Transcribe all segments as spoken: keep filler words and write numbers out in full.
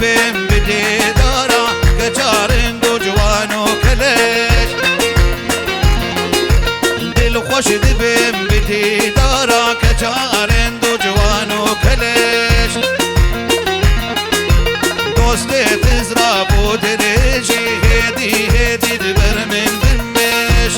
Bêm bi dîdara keça rind û ciwan û keleş. Dilxweş dibêm bi dîdara keça rind û ciwan û keleş. Dostê tizra bû dirêjî hêdî hêdî di ber min bimêş.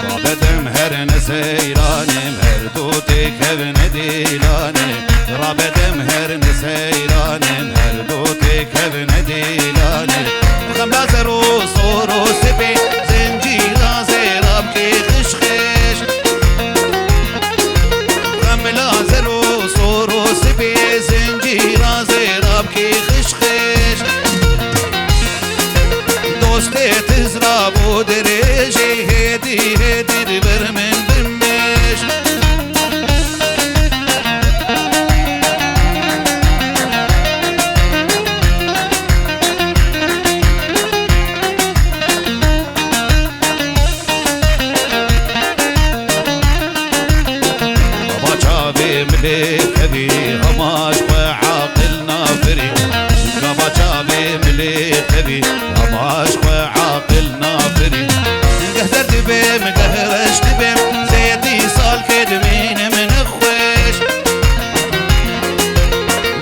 Rabedim her ne seyranim, her du têkevine dîlanê. Rabedim her ne seyranim, her du têkevine dîlanê. Xemla zer û sor û sipê, zincîra zêrabkê xişxeş. Xemla zer û sor û sipê, zincîra zêrabkê xişxeş. Dostê tizra bû dirêjî, hêdî hêdî di ber min bimêş. Gava çavê min lê kevî, hema ji xwe aqil nafirî. Gava çavê min lê kevî, hema ji xwe aqil nafirî. Geh zer dibêm, geh reş dibêm, zêdî salkê dimînim nexweş.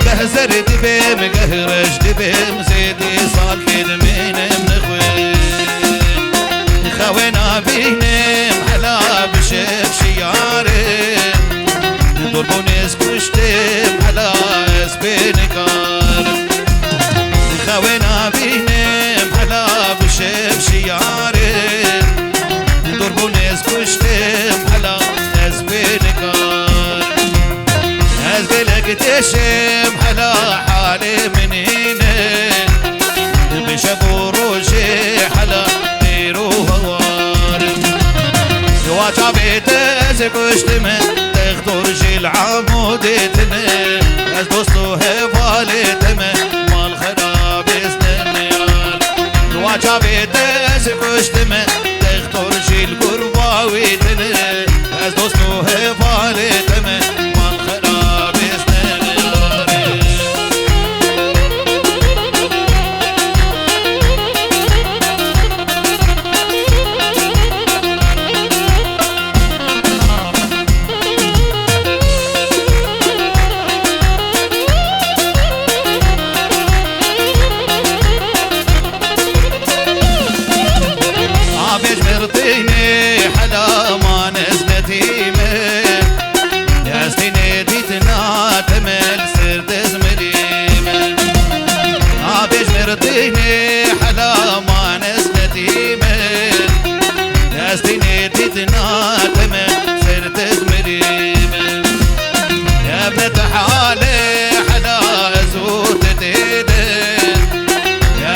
Geh zer dibêm, geh reş dibêm, zêdî salkê dimînim nexweş. Xewê nabînim hela bi şev şiyarê. Durbûnê ez kuştim hela ez pê nikarim. Xewê nabînim hela bi şev şiyarê. Durbûnê ez kuştim hela ez pê nikarim. Ez gelek dêşim hela halê min hîne. Bi şev û rojê hela têr û hewar. Wa çavê te ez kuştime, textor jî li Amûdê tine. Ez dost û hevalê te me, mal xerabê ez ne me yar. Wa çavê te ez kuştime, textor jî li gurba wî tine. Ez dost û hevalê te me, mal xerabê ez ne me yar. Avêj mirtînê hela man ez nedîme. Ez tînê dîtina te me li ser dez mirîme. Avêj mirtînê hela man ez nedîme. Ez tînê dîtina te me ser dez mirîme. Ev ne te hale hela ez û te tê de.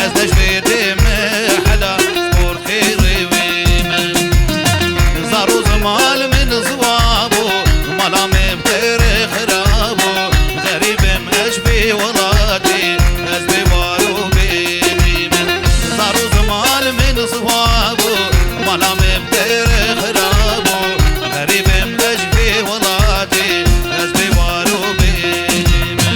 Ez deş vê dê me hela spor xêrê wê me. Zar û zimal min ziwa bû, mala me bi te re xira bû. Xerîb im ez ji vê welatê, ez bê war û bê dî me. Zar û zimal min ziwa bû, mala me bi te re xira bû. Xerîb im ez ji vê welatê, ez bê war û bê dî me.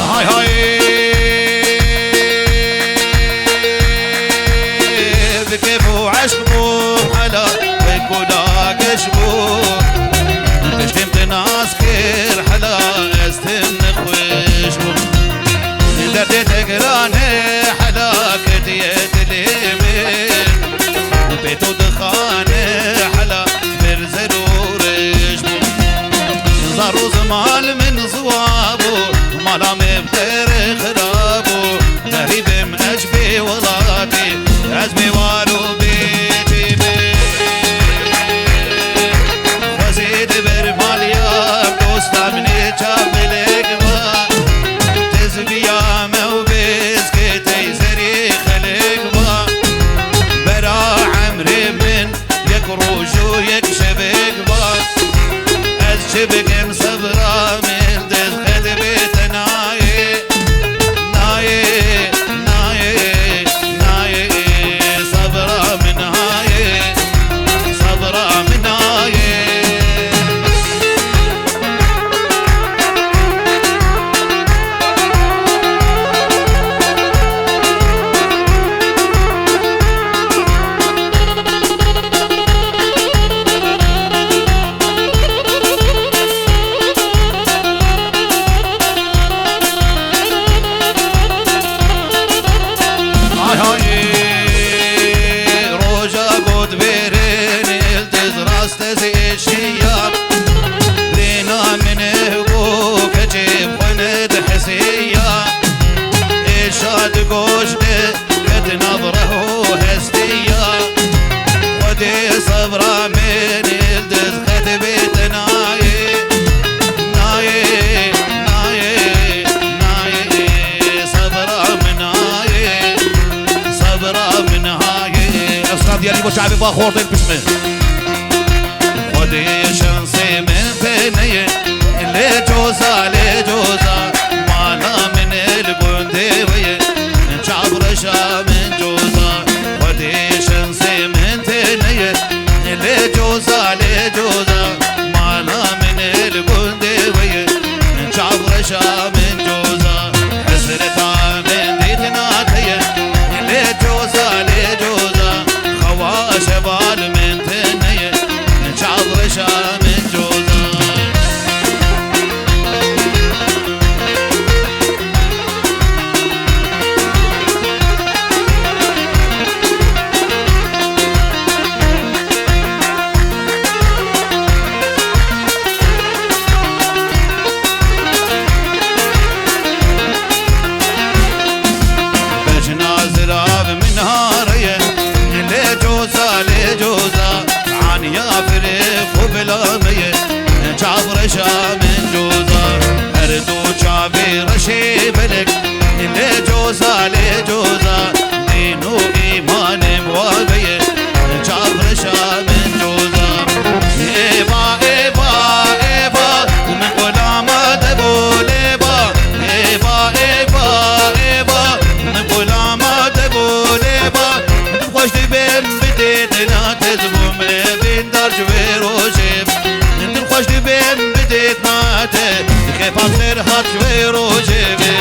Hay hay. Bi kêf û eşq bû hela, bi kula geş bû. Piştîm te nas kir hela, ez tim nexweş bûm. Derdê te giran e hela, ketiye dilê min. Bê tu dixane hela, ber zer û reş bûm. Zar û zimal min ziwa bû, mala me bi te re xira bû. Xerîb im ez ji vê welatê, ez bê war û bê dî me. Xwezê di ber maliya, do Em sebra min dest xet bê te nayê, nayê, nayê, nayê, sebra min hayê, sebra min hayê. Ay hayê, roja got bêrên, îldiz rast ez êşiya. Birêna min ê go keçê bi xwe nedihesiya. Êşa di goş de ket nav reh û hestiya. Xwedê sebra min îldiz xet bê te nayê, nayê, nayê, nayê, sebra min hayê, sebra min hayê. Esra Diyalî bo çavê ba xortên pişt me. Xwedê şansê min pê neyê, lê coza, lê coza, mala min ê li gundê we ye, çavreşa min coza. Xwedê şansê min tê neyê, lê coza, lê coza, mala min ê li gundê we ye, çavreşa min coza. Hesreta min dîtina te ye, lê coza, lê coza, xewa şeval min tê neyê, çavreşa min coza. Bejna zirav min hareye, lê coza, lê coza, aniya firê xwe bila me ye, çav reşa min coza. Her du çavê reşê belek, lê coza, lê coza, dîn û îmanê min wa me ye, çav reşa min coza. Êva, êva, êva, min xulama te bo lêva. Êva, êva, êva, min xulama te bo lêva. Xweş dibêm bidêtina te, ji bo min ê bîndar ji wê rojê be. Dilxweş dibêm bidêtina te, kêfa min hat ji wê rojê be.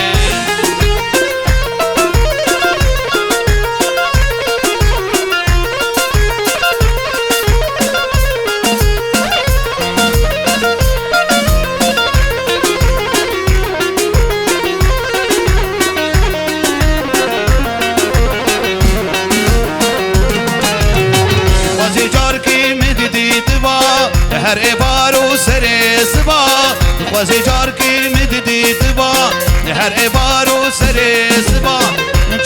Dixwazî carkî min didîtiba, her êvar û serê siba. Dixwazî carkî min didîtiba, her êvar û serê siba.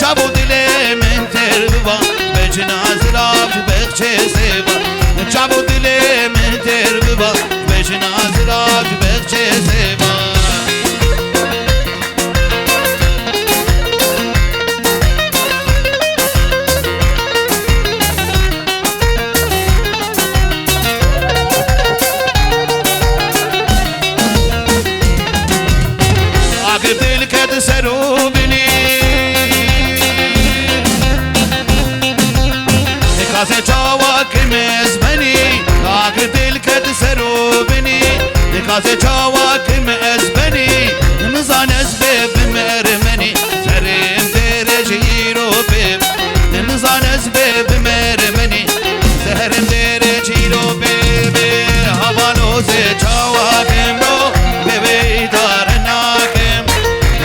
Çav û dilê min têr biba, bêjina zirav ji bexçê sêva. Çav û dilê min têr biba, bêjina zirav ji bexçê sêva. Agir dil ket ser û binî. Nikase çawa kim ez benî, agir dil ket ser û binî. Nikase çawa kim ez benî, nizan ez bê bim ermenî. Serê em têre ji îro bê, nizan ez bê bim ermenî. Seherên dêrê çîro bê bê, havalo zê çawa kim ro, bê wê îdare nakim.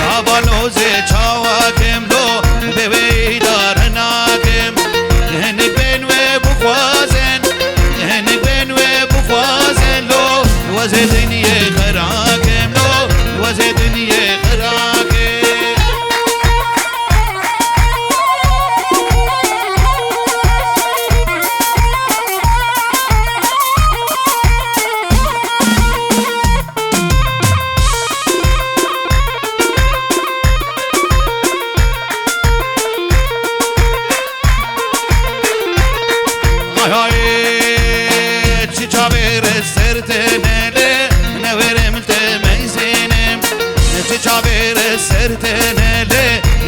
Havalo zê çawa kim ro, bê wê îdare nakim. Hinek bên wê bixwazin, hinek bên wê bixwazin lo, wezê dinyê xera kim. Ser tenê lê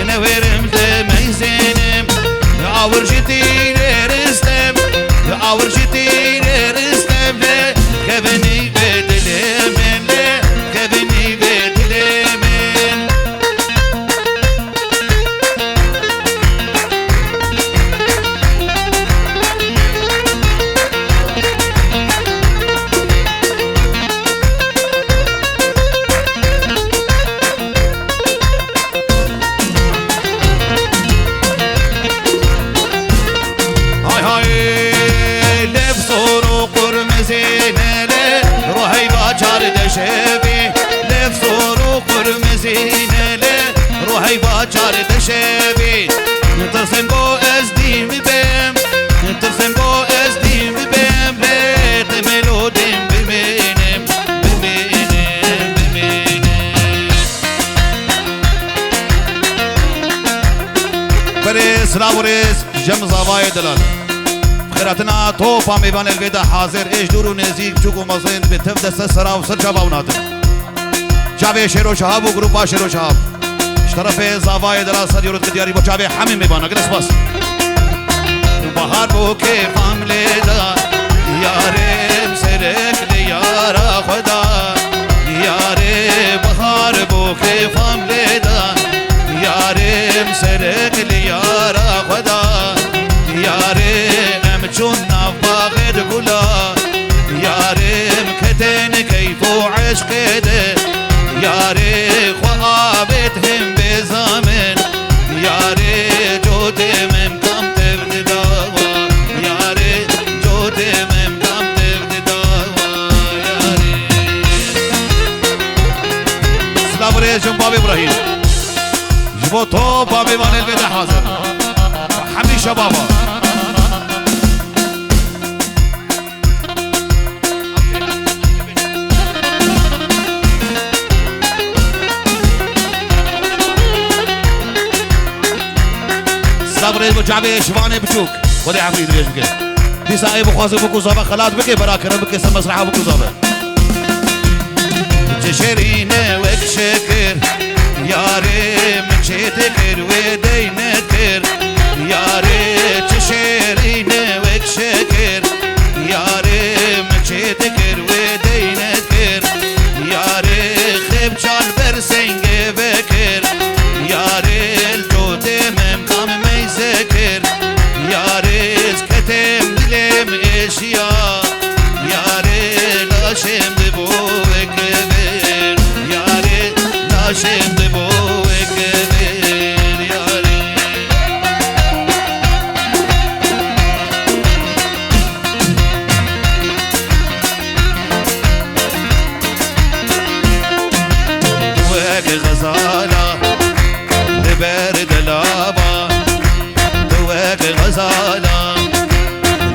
newêrim de meyzênim. Awir ji tîrê ristem, awir ji tîrê ristem ve kevinî ve dilê min lê, kevinî ve dilê min. Hay hay, lev sor û qurmizî nele, rohey bacar deşevî. Lev sor û qurmizî nele, rohey bacar deşevî. Tirsim bo ez dîm bim, tirsim bo ez dîm bim, lê temelo dîm bimînim, bimînim, bimînim. Berê, silav û rêz, jem zavayê delal. Xêratina topa mêvan el vê de hazir, êş dûr û nêzîk, biçûk û mezin, bi tev deste sera û ser çava û nadim. Çavê Şêro Şahab û grupa Şêro Şahab. Ji terefê zavayê delal ser yûrût diyarî bo çavê hemî mêvana. Gelek spas. Bahar bo kêfam lê da, yarê em serek li yara xwe da. Yarê bahar bo kêfam lê da, yarê em serek li yara xwe da. Yarê em çûn nav baxê di gula, yarê em ketin keyf û eşqê de. Yarê xwe avêt him bêza min, yarê cotê min kam tev dida wa, yarê cotê min kam tev dida wa, yarê. Silav û rêz jin bavê Îbrahîm. Ji bo topa mêvanê li vê de hazir. Hemî şebaba. Silav û rêz bo çavê Şivanê biçûk. Xwedê efrî dirêj bike. Dîsa ê bixwaze bikû zave xelat bike, bera kerem bike, ser mesreha bikû zave. Çi şêrîne wek şekir, yarê min çê dikir wê dey nedikir. Yarê çi şêrîne wek şekir, yarê min çê dikir wê dey nedikir. Yarê xêb çal ber sengê vekir, yarê li cotê min kam meyze kir. Yarê ez ketim dilê min êşiya. Yarê laşê min dibo wek vir. Yarê laşê min dibo wek vir. Yarê. Wek xezala li ber delava. Tu wek xezala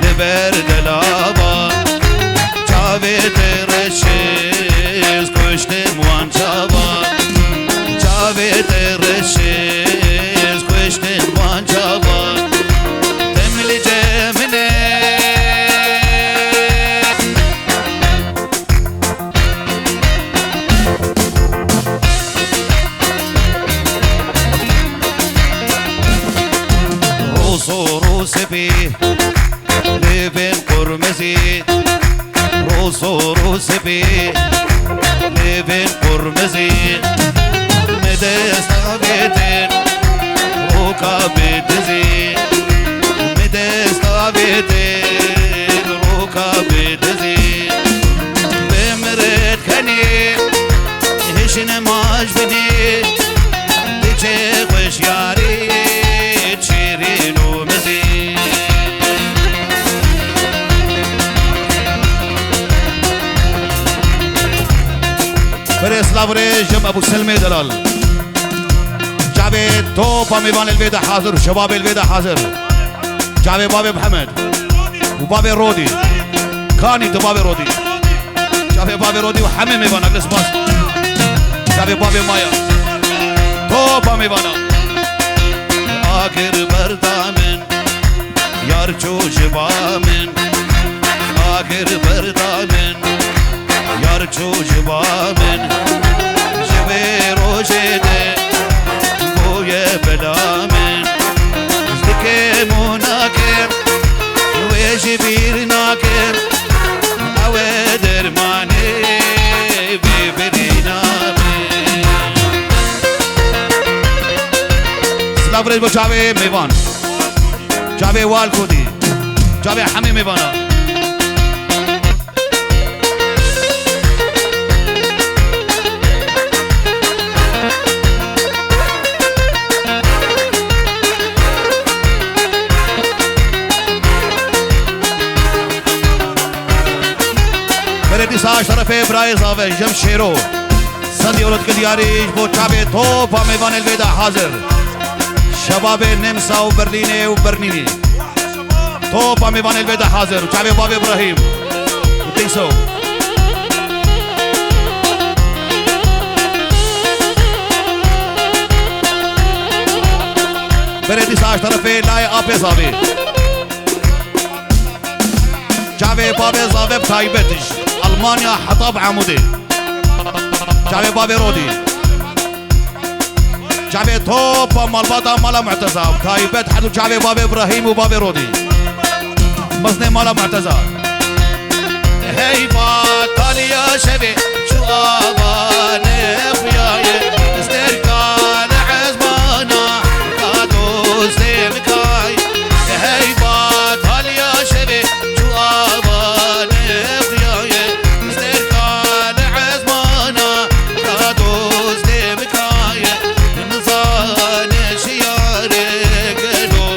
li ber delava, çavê te reş e, ez kuştim wan çava. Çavê te reş e, ez kuştim wan çava. Tim li cem min e. Rû sor û spî, lêvên qurmizî. Rû sor û spî, lêvên qurmizî. Min dest avêtin, rûka bê dizî. Min dest avêtin, rûka bê dizî. Bimrit kenî, hişin maş binî, diçe xweşyarî, şîrîn û mizî. Berê silav rê jim Ebû Selmê Delal. Çavê topa mêvan el vê de hazir, şebabê el vê de hazir. Çavê bavê Mihemed. Û bavê Rodî. Kanî tu bavê Rodî. Çavê bavê Rodî û hemê mêvana, gelek spas. Çavê bavê Maya. Topa mêvana. Akir berda min, yar çû ji ba min. Akir berda min, yar çû ji ba min. Ji vê rojê de Bo çavê mêvan. Çavê Wal Kurdî. Çavê hemî mêvana. Berê dîsa ji terefê birayê zave, Cem Şêro. Sed euro dike diyarî ji bo çavê topa mêvanê li vê de hazir. Şebabê Nemsa û Berlînê û Bernînê. Topa mêvanê li vê de hazir. Û çavê bavê Ibrahîm. Û Teyso. Berê dîsa ji terefê layê apê zavê. Çavê bavê zave bi taybet ji Almanya heta bi Amûdê. Çavê bavê Rodî. Çavê topa malbata mala Mu'teza bi taybet her du çavê bavê Ibrahîm û bavê Rodî. Mezinê mala Mu'teza. Hey bataliya şevê çû avane xuyaye, sterka li ezmana ka dostê min kay. Hey bataliya şevê çû avane xuyaye, sterka li ezmana ka dostê min kay. Nizane şiyare gelo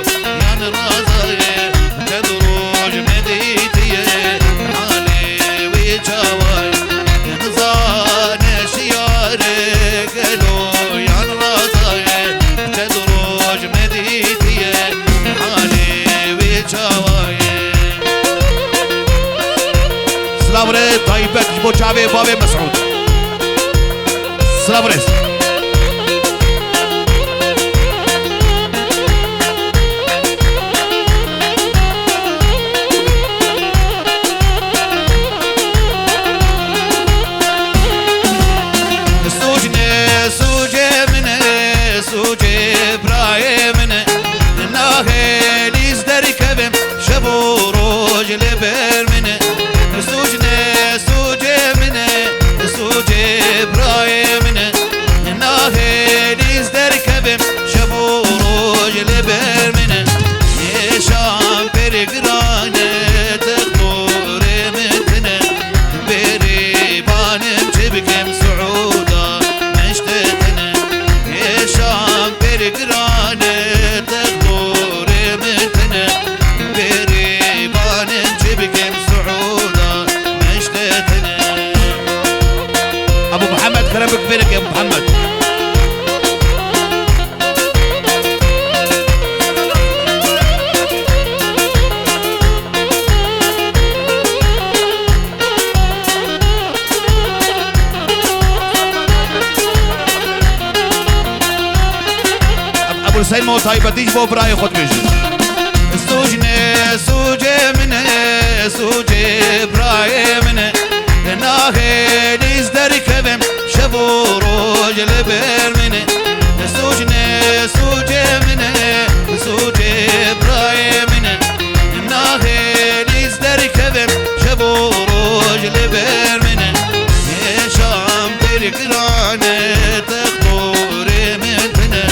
yan razaye, çend roj me dîtiye halê wî çawaye. Nizane şiyare gelo yan razaye, çend roj me dîtiye halê wî çawaye. Silav re taybet ji bo çavê bavê Mesûd. Silav rêz. Sûc ne, sûcê min e, sûcê birayê min e. Nahêlî ez derkevim, şev û roj li ber min e. Sûc ne, sûcê min e, sûcê birayê min e. Nahêlî ez derkevim, şev û roj li ber min e. Êşan pir giran e, textorê min tune. Bêrî banim çi bikim, siûda min ji te tune. Êşan pir giran e, textorê min tune. Bêrî banim çi bikim, siûda min ji te tune. Ebu Muhammed, kerem bik, bêrek Ebu Muhammed. Ebu Hüseyin, mo taybetî ji bo birayê xwe dibêjin. Sûc ne, sûcê min e, sûcê birayê min e. Nahêlî ez derkevim, şev û roj li ber min e. Sûc ne, sûcê min e, sûcê birayê min e. Nahêlî ez derkevim, şev û roj li ber min e. Êşan pir giran e, textorê min tune.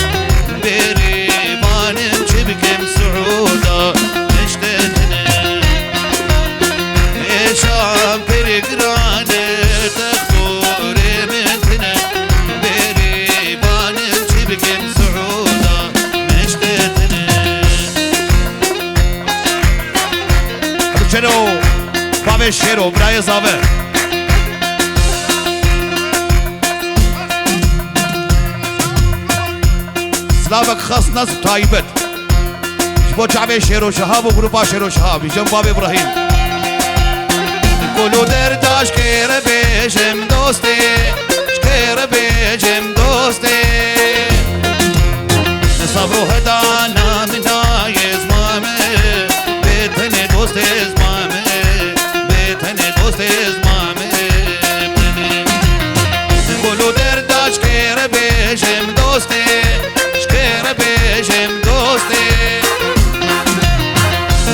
Bêrî banim çi bikim, siûda min ji te tune. Êşan pir giran e, textorê min tune. Bêrî banim çi bikim, siûda min ji te tune. Ebu Çelo, bavê Şêro, birayê zave. Silavek xas nas taybet. Ji bo çavê Şêro Şihab û grupa Şêro Şihab, ji cem bavê Ibrahîm. Kul û derda ji kê re bêjim dostê, ji kê re bêjim dostê. Sabr û heda namina ye zimamê, bê tenê dostê zimamê, bê tenê dostê zimamê. Kul û derda ji kê re bêjim dostê, ji kê re bêjim dostê.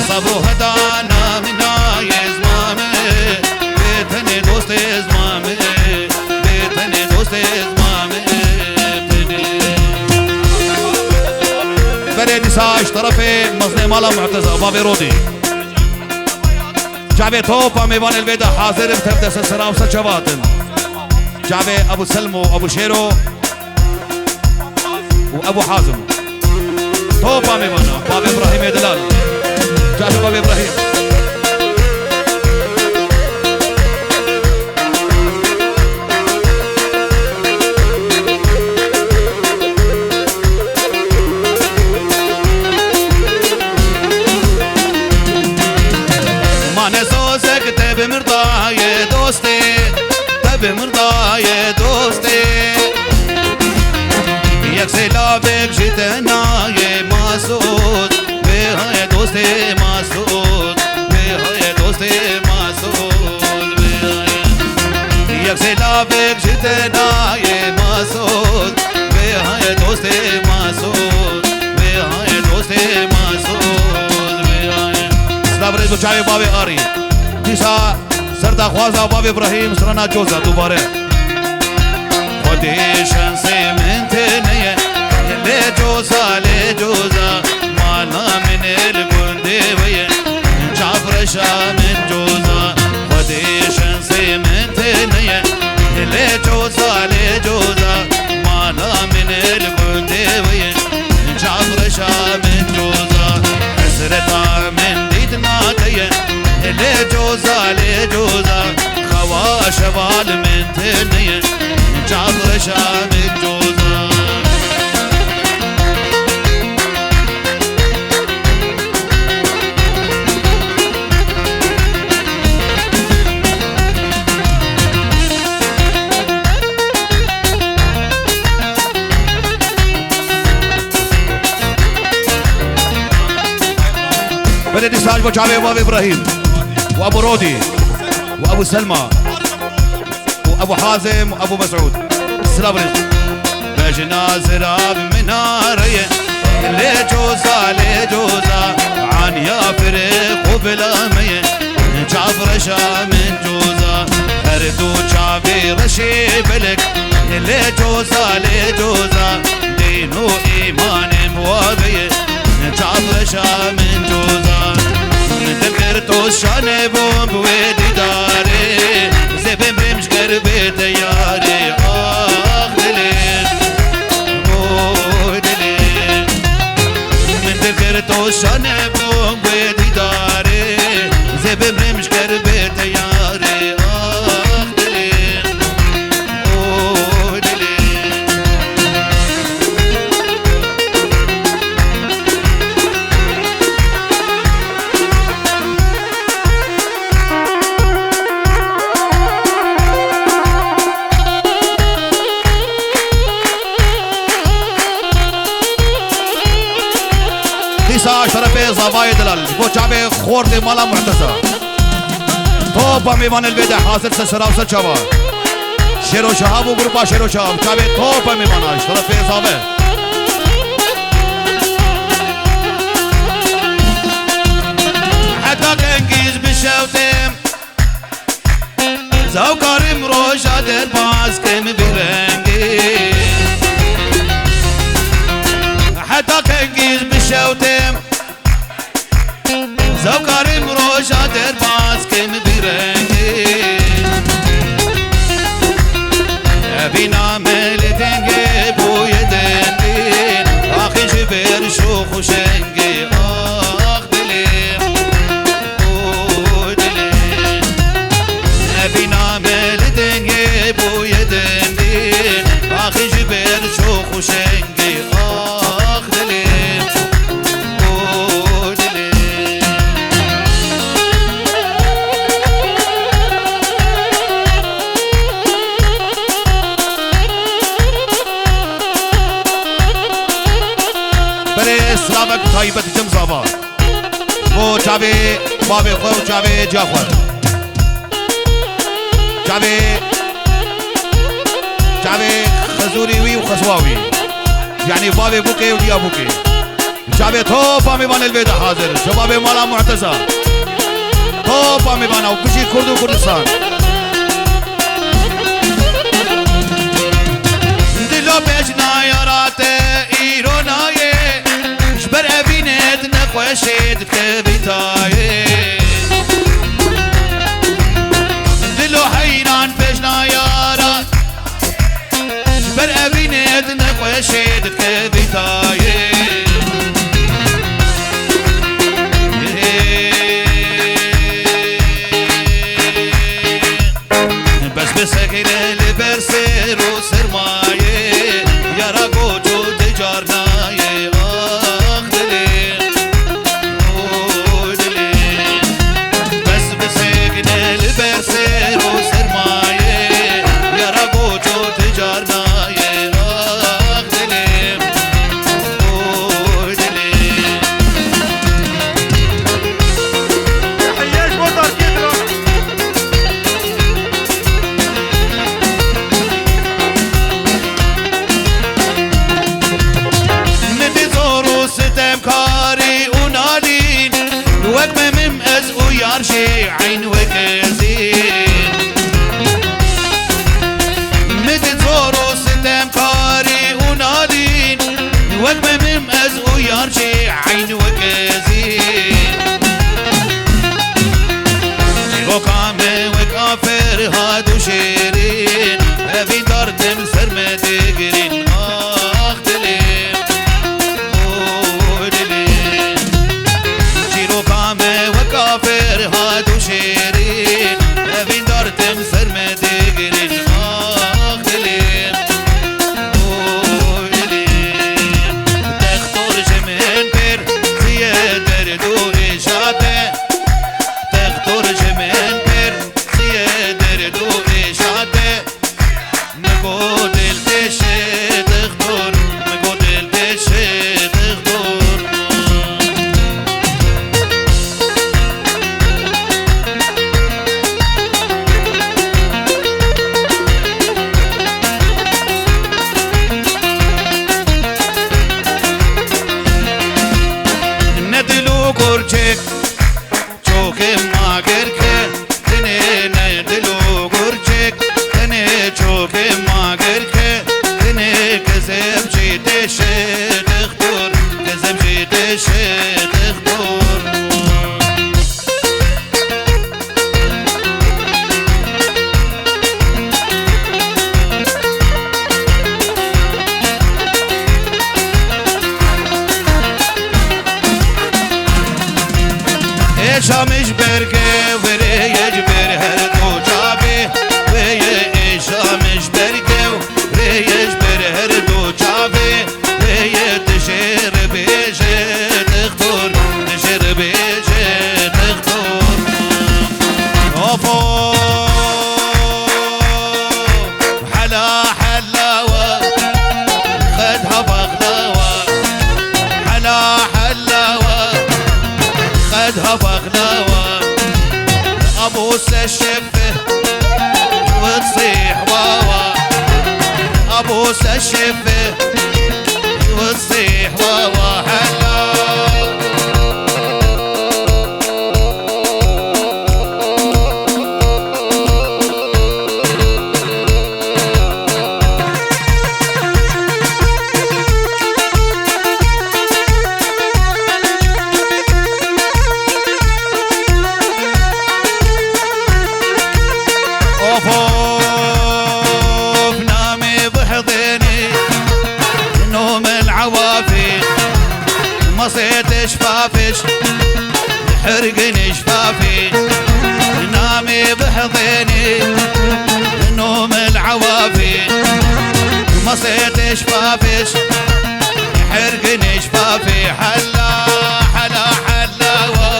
Sabr û heda namina ye zimamê, bê tenê dostê zimamê, bê tenê dostê zimamê, tenê. Sa ji terefê mezinê mala Mu'teza, bavê Rodî. Çavê topa mêvanê li vê de hazir in, tev deste sera û ser çava hatin. Çavê Ebû Selmo, Ebû Şêro û Ebû Hazim. Topa mêvana, bavê Îbrahîmê Dilal. Çavê bavê Îbrahîm. Mane sozek te bi mirdaye dostê, te bi mirdaye dostê. Yek selavek ji te nayê masot, bê haye dostê masot, bê haye dostê masot, bê haye. Yek selavek ji te nayê masot, bê haye dostê masot, bê haye dostê masot, bê haye. Silav rêz bo çavê bavê Arî. Dîsa ser daxwaza bavê Îbrahîm, strana Coza dubare. Xwedê şensê min têne ye, lê Coza, lê Coza, mala min ê li gundê we ye, çavreşa min Coza. Xwedê şensê min têne ye, lê Coza, lê Coza, mala min ê li gundê we ye, çavreşa min Coza. Hesreta min dîtina te ye, lê Coza, lê Coza, xewa şeval min têne ye, çavreşa min Coza. Belê dîsa ji bo çavê bavê Îbrahîm û Ebû Rodî û Ebû Selma û Ebû Hazim û Ebû Mesûd. Silav rêz. Bejna zirav min areye, lê Coza, lê Coza, aniya firê xwe bila me ye, çavreşa min Coza. Her du çavê reşê belek, lê Coza, lê Coza, dîn û îmanê min wa be ye, çavreşa min Coza. Min dil kir toz şanê bûm bi wê dîdarê, zê bimrim ji ker bê te yarê. Ax dilê, oy dilê. Min dil kir toz şanê bûm bi wê dîdarê, zê bimrim ji ker bê te yarê. Ax dilê. Oy dilê. Dîsa ji terefê zavayê Dilal, ji bo çavê xortê mala Muhtesa. Topa mêvanê li vê de hazir, ser sera û ser çava. Şêro Şahab û grupa Şêro Şahab, çavê topa mêvana, ji terefê zave. Heta kengî ji bişewtêm, zewkarim roja derbaz kim bi rengî. Heta kengî ji bişewtêm, zewkarim roja derbaz kim bi rengî. Evîna me li dengê bûye dengî, axî ji ber şox û şengî. Ax dilê, oy dilê. Evîna me li dengê bûye dengî, axî ji ber şox û şengî. Ax dilê, oy dilê. Belê silavek taybet cem zava. Bo çavê bavê xwe û çavê ciya xwe. Çavê, çavê xezûrî wî û xezwa wî. Yanî bavê bûkê û diya bûkê. Çavê topa mêvanê li vê de hazir. Şebabê mala Muhtesa. Topa mêvana û bijî Kurd û Kurdistan. Dilo bejna yara te îro nayê. Ji ber ev Şêt kevî tayê. Dilo heyran pêşna yara. Ji ber evînê di nexweşê dikevî tayê. Bes bisekine li ber ser û sermayê, yara goç û ticar nayê, ax dilê. Oy dilê. Bes bisekine li ber ser û sermayê, yara goç û ticar nayê, ax dilê. Oy dilê. Heyeş bo darkê dira. Min di zor û sitemkarî û nalîn, wek memim ez û yar jî eyn wek ezî. Min di zor û sitemkarî û nalîn, wek memim ez û yar jî eyn wek ezî. Çîroka me wek a Ferhad û Şêrîn, evîndar tim ser me digirîn, ax dilê, oy dilê. Çîroka me wek a Ferhad û Şêrîn, evîndar tim ser me digirîn, ax dilê, oy dilê. Textor ji min pêr ziye derd û êşa te. Textor ji min pêr ziye derd û êşa te. Min got dil têşe textor, min got dil têşe textor. Ne dil û gurcek, Çokê ma gerke, tenê ne dil û gurcek, tenê çokê ma gerke, tenê kezeb jî têşe textor, kezeb jî têşe textor. Êşa min ji ber kew, wê rê ye ji ber her du çavê. Wê ye êşa min ji ber kew, wê rê ye ji ber her du çavê. Wê ye tu jê re bêje textor, tu jê re bêje textor. Of, of. Hela hela we, xedha baxla we. Hela hela we, xedha baxla we. Abo se şefe, wet sih wawa. Abo se şefe, wet sih wawa hela. Of, of, namê bihedênê, nomel ewafê, masê te şifafê. Hergin şifafê, namê bihedênê, nomel ewafê, masê te şifafê. Hergin şifafê, hela, hela, hela wa,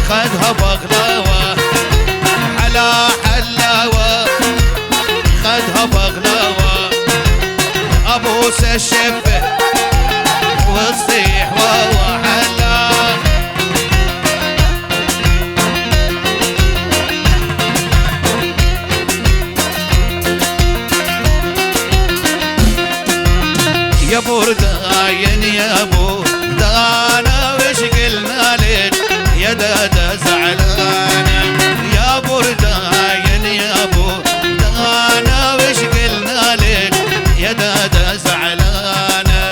xedha baxla wa, hela, hela wa, xedha baxla wa. Abo se şefe, wesîh wa, wa, hela. يا برداين يا بو دانا وش قلنا لك يا دادا زعلانة. يا برداين يا بو دانا وش قلنا لك يا دادا زعلانة.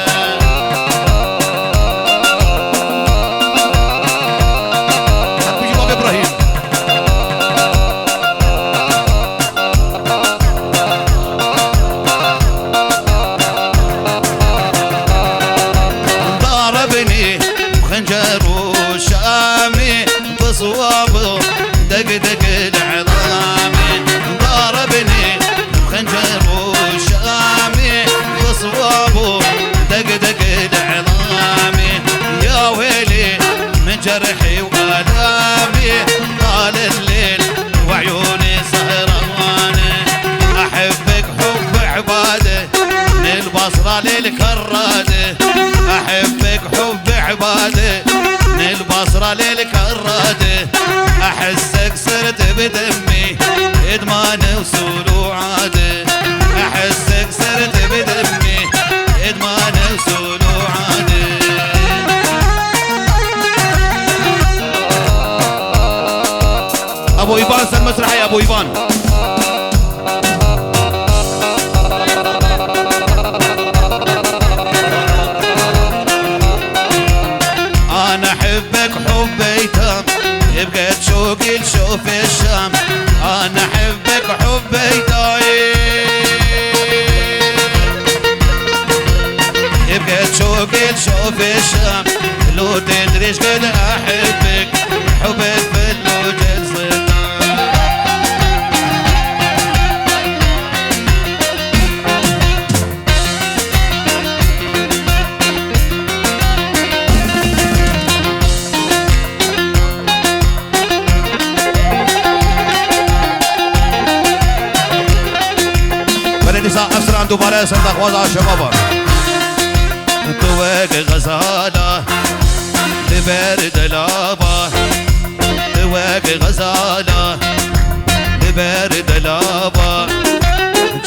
Boyvan. أنا أحبك حب أيتام، يبقى تشوقي لشوف الشام. أنا أحبك حب أيتام، يبقى تشوقي لشوف الشام. لو تدريش قد أحبك، حبك في اللوج الصيام. Belê dîsa esran dubare ser daxwaza şebaba. Tu wek xezala li ber delava, tu wek xezala li ber delava.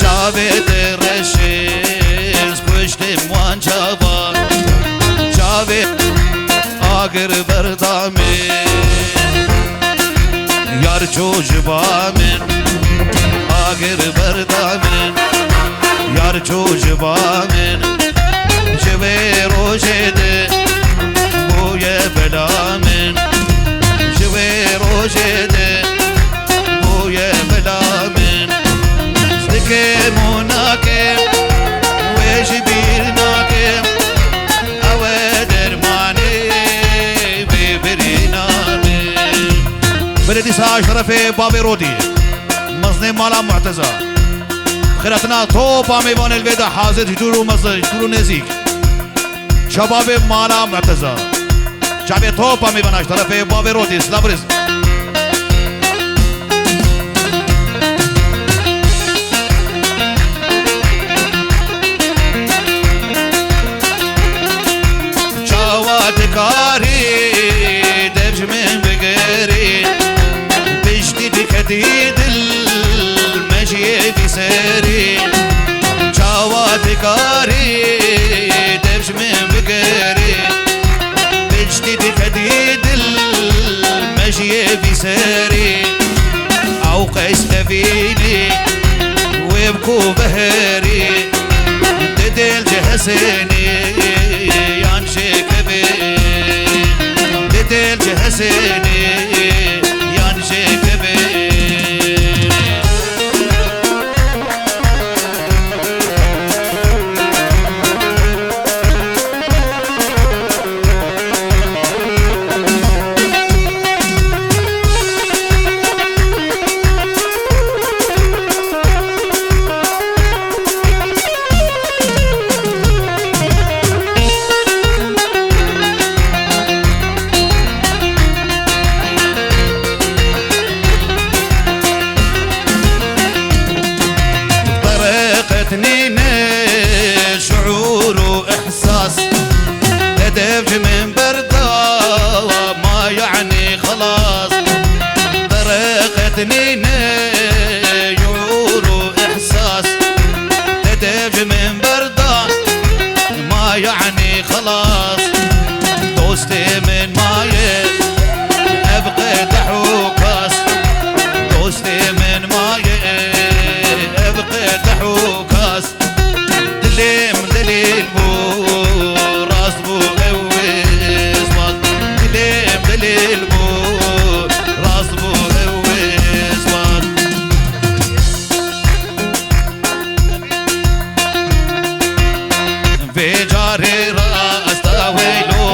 Çavê te reşiz kuştim wan çava. Çavê agir berda min. Yar çû ji ba min, agir berda min. Yar çû ji ba min, ji wê rojê de bûye bela min. Ji wê rojê de bûye bela min. Dikim û nakim, wê ji bîr nakim. Ew e dermanê vê birîna min. Belê dîsa ji terefê bavê Rodî, mezinê mala Mu'teza. Xiratina topa mêvanê li vê de hazir ji dûr û mezin, ji dûr û nêzîk. Şebabê mala Mu'teza. Çavê topa mêvana ji terefê bavê Rodî, silav rêz. Çawa dikarî dev ji min bigirî, piştî diketî dil me jiyê vî serî. Çawa dikarî dev ji min bigirî, piştî diketî dil me jiyê vî serî. Ew qeys tevînî wê bi ku beherî. Didil ji Hesenê yan ji Kevê, didil ji Hesenê yan ji Kevê. Tereqet nîne şuur û ihsas, te dev ji min berda ma yani xelas. Tereqet nîne şuur û ihsas, te dev ji min berda ma yani xelas. Dostê min maye ev qedeh û kas, dostê min maye ev qedeh û kas. Dilêm delîl bû, rast bû ew ê ziman. Dilêm delîl bû, rast bû ew ê ziman. Vê carê rast a weylo,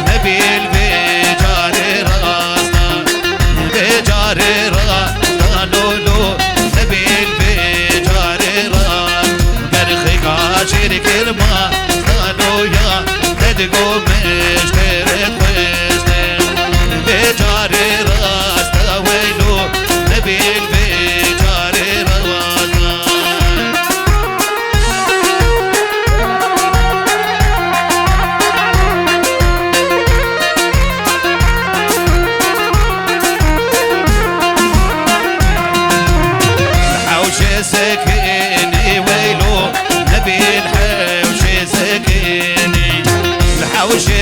nebîl vê carê rast a. Vê carê rast a lolo, nebîl vê carê rast. Berxê kaşêr kirma, rast a loya, te digo min ji te re dixweste. Vê carê rast a weylo, nebîl vê carê rast a. Hewşê sekinî weylo, nebî li hewşê sekinî. Li hewşê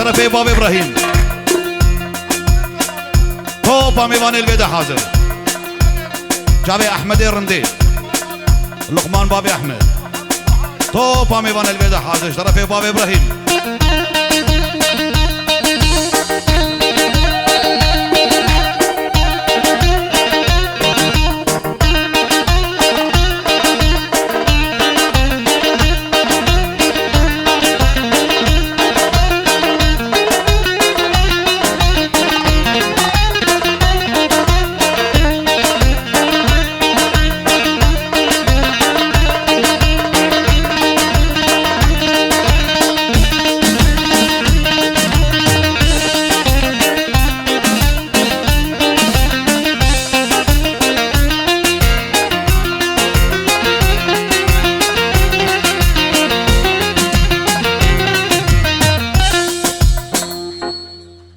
Şerefê Bavê Ibrahîm. Topa mêvanê li vê de hazir. Çavê Ehmedê Rindê. Luqman Bavê Ehmed. Topa mêvanê li vê de hazir. Şerefê Bavê Ibrahîm.